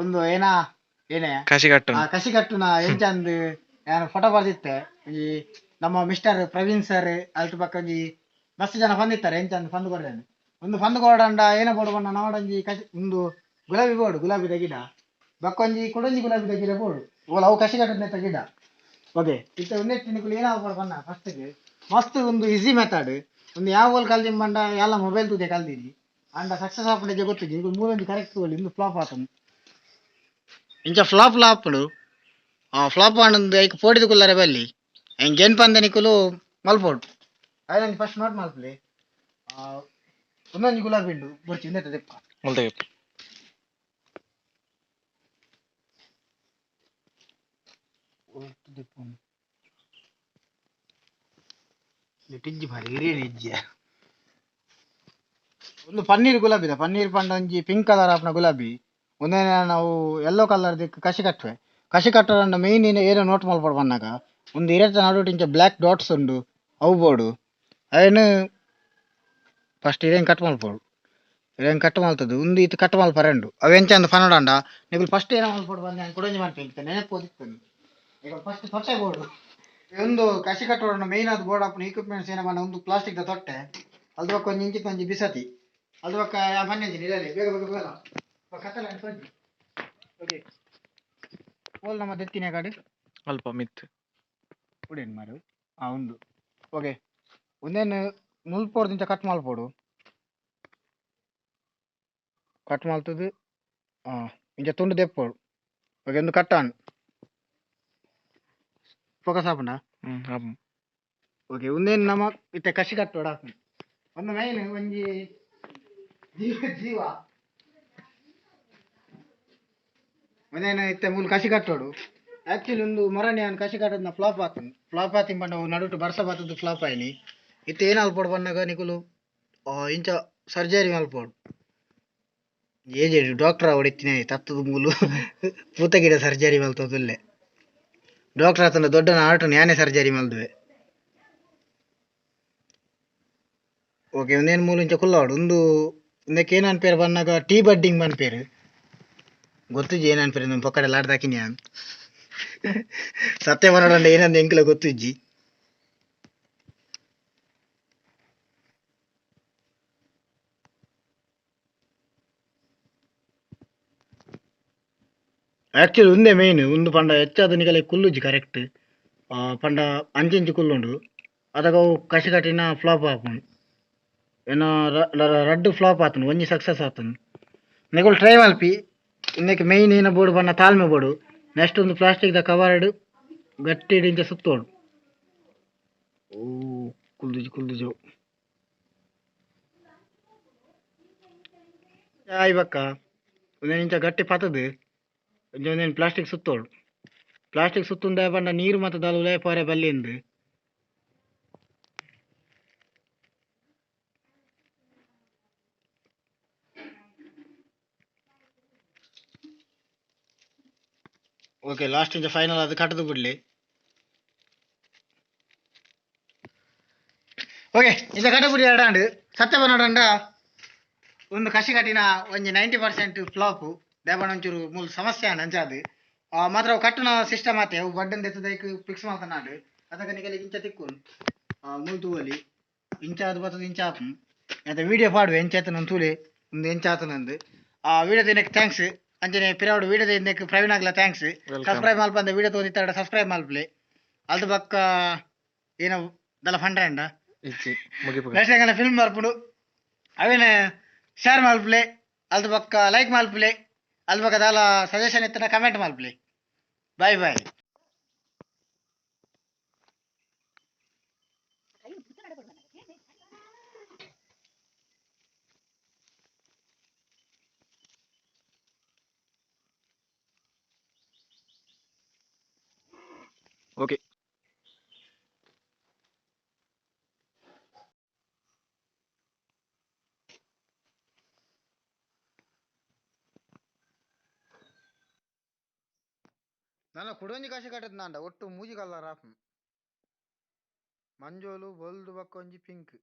ಒಂದು ಏನಾ ಏನೇ ಕಸಿ ಕಟ್ಟುನ. ಆ ಕಸಿ ಕಟ್ಟುನ ಎಂಚಂದ್ ಯಾನ್ ಫೋಟೋ ಬರ್ದಿತ್ತೆ. ಈ ನಮ್ಮ ಮಿಸ್ಟರ್ ಪ್ರವೀಣ್ ಸರ್ ಅಲ್ಟ್ ಬಕ್ಕ ಒಂಜಿ ಮಸ್ತ್ ಜನ ಬಂದಿತ್ತಾರೆ ಎಂಚಂದ್ ಫಂದ್ ಕೊಡ್ರೇನು. ಒಂದು ಫಂದ್ ಕೊಡಂಡ ಏನ ಬೋಡು ಪಂಡ ನಮಡೊಂಜಿ ಕಸಿ ಉಂದು ಗುಲಾಬಿ ಬೋಡು, ಗುಲಾಬಿದ ಗಿಡ ಬಕ್ಕೊಂಜಿ ಕುಡೊಂಜಿ ಗುಲಾಬಿದ ಗಿಡ ಬೋಡು. ಓಲ ಅವು ಕಸಿ ಕಟ್ಟುನೆತ್ತ ಗಿಡ. ಓಕೆ, ಇತ್ತೆ ಉಂದೆಟ್ ನಿಕುಲು ಏನಾವ್ ಪನ್ನ ಫಸ್ಟ್ ಮಸ್ತ್ ಒಂದು ಈಸಿ ಮೆಥಡ್. ಒಂದು ಯಾವ ಓಲ್ ಕಲ್ದಿಂ ಪಂಡ ಯಾಲ ಮೊಬೈಲ್ ತೂದೆ ಕಲ್ದಿನಿ. ಅಂಡ ಸಕ್ಸಸ್ ಆಪುಂಡು ಗೊತ್ತಿಜ್ಜಿ. ನಿಕುಲು ಮೂಲೊಂಜಿ ಕರೆಕ್ಟ್ ತೋಲಿ. ಇಂದು ಫ್ಲಾಪ್ ಆತುಂಡು. ಇಂಚ ಫ್ಲಾಪ್ ಲಾಪುಂಡು. ಆ ಫ್ಲಾಪ್ ಆಂಡ ಐಕ್ ಪೋಡಿದ ಕುಲ್ಲರೆ ಬಲ್ಲಿ ಎಂಕ್ ಪಂದೆ ನಿಕುಲು ಮಲ್ಪೊಡು. ಐನೊಂಜಿ ಫಸ್ಟ್ ನೋಟ್ ಮಲ್ಪುಲೆ. ಉಂದೊಂಜಿ ಗುಲಾಬಿ ಉಂಡು ಬೊರ್ಚಿ ಉಂದೆತ ದೆಪ್ಪ. ಮುಲ್ತ ಇಜ್ಜಿ ಮಾರಿ ಹಿರಿಯನ ಇಜ್ಜಿ. ಒಂದು ಪನ್ನೀರ್ ಗುಲಾಬಿದ ಪನ್ನೀರ್ ಪಂಡ ಒಂಜಿ ಪಿಂಕ್ ಕಲರ್ ಆಪುನ ಗುಲಾಬಿ. ಉಂದೆನ ನಾವು ಯೆಲ್ಲೋ ಕಲರ್ ದಿಕ್ಕ್ ಕಸಿ ಕಟ್ಟುವೆ. ಕಸಿ ಕಟ್ಟುವಂಡ ಮೇನ್ ಏನ ನೋಟ್ ಮಲ್ಪೊಡು ಪನ್ನಗ ಉಂದು ಇರೆತ ನಡುಟು ಇಂಚ ಬ್ಲ್ಯಾಕ್ ಡಾಟ್ಸ್ ಉಂಡು ಅವು ಬೋಡು. ಅವೆನ್ ಫಸ್ಟ್ ಇರೆನ್ ಕಟ್ ಮಲ್ಪೊಡು. ಇರೆನ್ ಕಟ್ ಮಲ್ತುದು ಉಂದು ಇತ್ ಕಟ್ ಮಲ್ಪರೆ ಉಂಡು. ಅವು ಎಂಚ ಅಂದ್ ಪನೊಡಂಡ ನಿಕುಲು ಫಸ್ಟ್ ಏನ ಮಲ್ಪೊಡು ಪಂದ್ ಯಾನ್ ಕುಡೊಂಜಿ ಮನ್ಪೆ ಇತ್ತೆ ನೆನಪು ಪೋದಿತ್ತುಂಡು. ನಿಕುಲು ಫಸ್ಟ್ ತೊಟ್ಟೆ ಬೋಡು. ಉಂದು ಕಸಿ ಕಟ್ಟುವಡ ಮೇನ್ ಆದ್ ಬೋಡು ಆಪುನ ಇಕ್ವಿಪ್ಮೆಂಟ್ಸ್ ಏನ ಪಂಡ ಉಂದು ಪ್ಲಾಸ್ಟಿಕ್ ದ ತೊಟ್ಟೆ, ಅಲ್ದ ಬೊಕ್ಕ ಒಂಜಿ ಇಂಚಿತ ಒಂಜಿ ಬಿಸತಿ, ಅಲ್ದ ಬೊಕ್ಕ ಪನ್ನೆಂಚಿನ ಇರಲಿ ಬೇಗ ಬೇಗ ಬೇಗ ಕತ್ತಲೆ ತೋಜಿ. ಓಕೆ, ಓಲ್ ನಮ್ಮ ದೆತ್ತಿನ ಕಾಡು ಅಲ್ಪ ಮಿತ್ ಉಡೇನು ಮಾರು. ಆ ಉಂದು ಓಕೆ. ಉಂದೆನ್ ಮುಲ್ಪೊಡ್ದಿಂಚ ಕಟ್ ಮಲ್ಪೊಡು. ಕಟ್ ಮಲ್ತುದು ಇಂಚ ತುಂಡು ದೆಪ್ಪೊಡು. ಓಕೆ, ಉಂದು ಕಟ್ಟಾನ್ ಫೋಕಸ್ ಆಪುಂಡಾ? ಹ್ಮ್. ಓಕೆ, ಉಂದೇನು ನಮ್ಮ ಇತ್ತೆ ಕಸಿ ಕಟ್ಟೋಡ ಒಂದು ಮೈನ್ ಒಂಜಿ ಜೀವ ಜೀವ ಒಂದೇನು ಇತ್ತೆ ಮೂಲು ಕಸಿ ಕಟ್ಟೋಡು. ಆಕ್ಚುಲಿ ಒಂದು ಮೊರನಿ ಯಾನ್ ಕಸಿ ಕಟ್ಟೋದ್ನ ಫ್ಲಾಪ್ ಆತುಂಡು. ಫ್ಲಾಪ್ ಆತಿನ ಪಂಡ ಅವು ನಡುಟು ಬರ್ಸ ಬತ್ತುದು ಫ್ಲಾಪ್ ಆಯ್ನಿ. ಇತ್ತೆ ಏನ್ ಮಲ್ಪೊಡು ಪನ್ನಗ ನಿಕುಲು ಇಂಚ ಸರ್ಜರಿ ಮಲ್ಪೊಡು. ಏಜ್ ಡಾಕ್ಟರ್ ಆವೊಡು ಇತ್ತಿನ ತತ್ತುದು ಮೂಲು ಪೂತ ಗಿಡ ಸರ್ಜರಿ ಮಲ್ತೊಂದುಲ್ಲೆ. ಡಾಕ್ಟರ್ ಆತಂಡ ದೊಡ್ಡನ ಆಟನ್ ಯಾನೇ ಸರ್ಜರಿ ಮಲ್ದುವೆ. ಓಕೆ, ಉಂದೇನು ಮೂಲು ಇಂಚ ಕುಲ್ಲವಡು. ಉಂದು ಉಂದಕ್ಕೆ ಏನ್ ಅನ್ಪೇರು ಪನ್ನಗ ಟೀ ಬಡ್ಡಿಂಗ್ ಪನ್ಪೇರು. ಗೊತ್ತಿಜ್ಜಿ ಏನ್ ಅನ್ಪೇರು. ನಮ್ಮ ಪೊಕ್ಕಡೆ ಲಾಡ್ದಾಕಿನಿ ಯಾನ್. ಸತ್ಯ ಪನೊಡಂಡ ಏನಂದ ಎಂಕ್ಲ ಗೊತ್ತಿಜ್ಜಿ. ಆಕ್ಚುಲಿ ಉಂದೆ ಮೇನ್ ಉಂದು ಪಂಡ ಹೆಚ್ಚಾದ್ ನಿಕಲೆ ಕುಲ್ಲುಜಿ ಕರೆಕ್ಟ್. ಪಂಡ ಅಂಚಿಂಚಿ ಕುಲ್ಲುಂಡು. ಅದಗ ಅವು ಕಸಿ ಕಟ್ಟಿನ ಫ್ಲಾಪ್ ಆಪುಂಡು. ಏನ ರಡ್ಡ್ ಫ್ಲಾಪ್ ಆತುಂಡು, ಒಂಜಿ ಸಕ್ಸಸ್ ಆತುಂಡು. ನಿಕುಲು ಟ್ರೈ ಮಲ್ಪಿ. ಇಂದಕ್ಕೆ ಮೇನ್ ಏನ ಬೋಡು ಪಂಡ ತಾಳ್ಮೆ ಬೋಡು. ನೆಕ್ಸ್ಟ್ ಒಂದು ಪ್ಲಾಸ್ಟಿಕ್ ದ ಕವರ್ಡ್ ಗಟ್ಟಿ ಇಂಚ ಸುತ್ತೋಡು. ಓ ಕುಲ್ದುಜಿ ಕುಲ್ದುಜಿ ಅವು. ಆಯ್ ಬಕ್ಕ ಉಂದೆನ್ ಇಂಚ ಗಟ್ಟಿ ಪತ್ತುದು ಒಂಜಿ ಒಂದೆನ್ ಪ್ಲಾಸ್ಟಿಕ್ ಸುತ್ತೋಡು. ಪ್ಲಾಸ್ಟಿಕ್ ಸುತ್ತುಂದ ಪಂಡ ನೀರು ಮಾತ ದಾಲ ಉಲಾಯಿ ಪೋರೆ ಬಲ್ಲಿಂದು. ಓಕೆ, ಲಾಸ್ಟ್ ಇಂಚ ಫೈನಲ್ ಅದು ಕಟ್ಟದು ಬಿಡ್ಲಿ. ಓಕೆ, ಇಂಚ ಕಟ್ಟಬಿಡಿ ಅಡಾಂಡ್. ಸತ್ಯ ಪನೊಡಂಡ ಒಂದು ಕಸಿ ಕಟ್ಟಿನ ಒಂಜಿ 90% ಫ್ಲಾಪ್. ದೇವನ ಒಂಚೂರು ಮೂಲು ಸಮಸ್ಯೆ ಆಂಡ್ ಅಂಚಾದ್. ಮಾತ್ರ ಅವು ಕಟ್ಟುನ ಸಿಸ್ಟಮ್ ಆತೆ. ಅವು ಬಡ್ಡನ್ ದೆತ್ತುದು ಐಕ್ ಫಿಕ್ಸ್ ಮಲ್ತನಾಂಡ್. ಅದಗ ನಿಕಲೆಗ್ ಇಂಚ ತಿಕ್ಕುಂಡು. ಮೂಲು ತೂವೊಲಿ ಇಂಚ ಆದ್ ಬತ್ತುದು ಇಂಚ ಆಪುಂಡು. ಎಂತ ವಿಡಿಯೋ ಪಾಡುವೆ ಎಂಚ ಆತುಂಡು ತೂಲೆ ಉಂದು ಎಂಚ ಆತುಂಡು. ವಿಡಿಯೋ ತಿನಕ್ thanks. ಅಂಚನೆ ಪಿರವುಡು ವಿಡಿಯೋ ತಿನ್ನಕ್ ಪ್ರವೀಣ್ ಆಗ್ಲ thanks. Subscribe ಮಲ್ಪಂದೆ ವಿಡಿಯೋ ತೋದಿತ್ತಾಡ ಸಬ್ಸ್ಕ್ರೈಬ್ ಮಲ್ಪಲೆ. ಅಲ್ದ ಬೊಕ್ಕ ಏನ ದಲ ಫಂಡ್ರಂಡ ಇಜ್ಜಿ ಮುಗಿಪುಗ. ನೆಕ್ಸ್ಟ್ ಎಂಕಲ್ನ ಫಿಲ್ಮ್ ಬರ್ಪುಂಡು. ಅವೇನ ಶೇರ್ ಮಲ್ಪಲೆ, ಅಲ್ದ ಬೊಕ್ಕ ಲೈಕ್ ಮಲ್ಪಲೆ, ಅಲ್ದ ಬೊಕ್ಕ ದಾಲ ಸಜೆಷನ್ ಇತ್ತಂಡ ಕಮೆಂಟ್ ಮಲ್ಪಲೆ. Bye bye. ಓಕೆ. ನನ ಕುಡೊಂಜಿ ಕಸಿ ಕಟ್ಟುದ್ನಾಂಡ ಒಟ್ಟು ಮೂಜಿ ಕಲರ್ ಆಪುಂಡು. ಮಂಜೋಲು ಬೊಲ್ದು ಬೊಕ್ಕ ಒಂಜಿ ಪಿಂಕ್.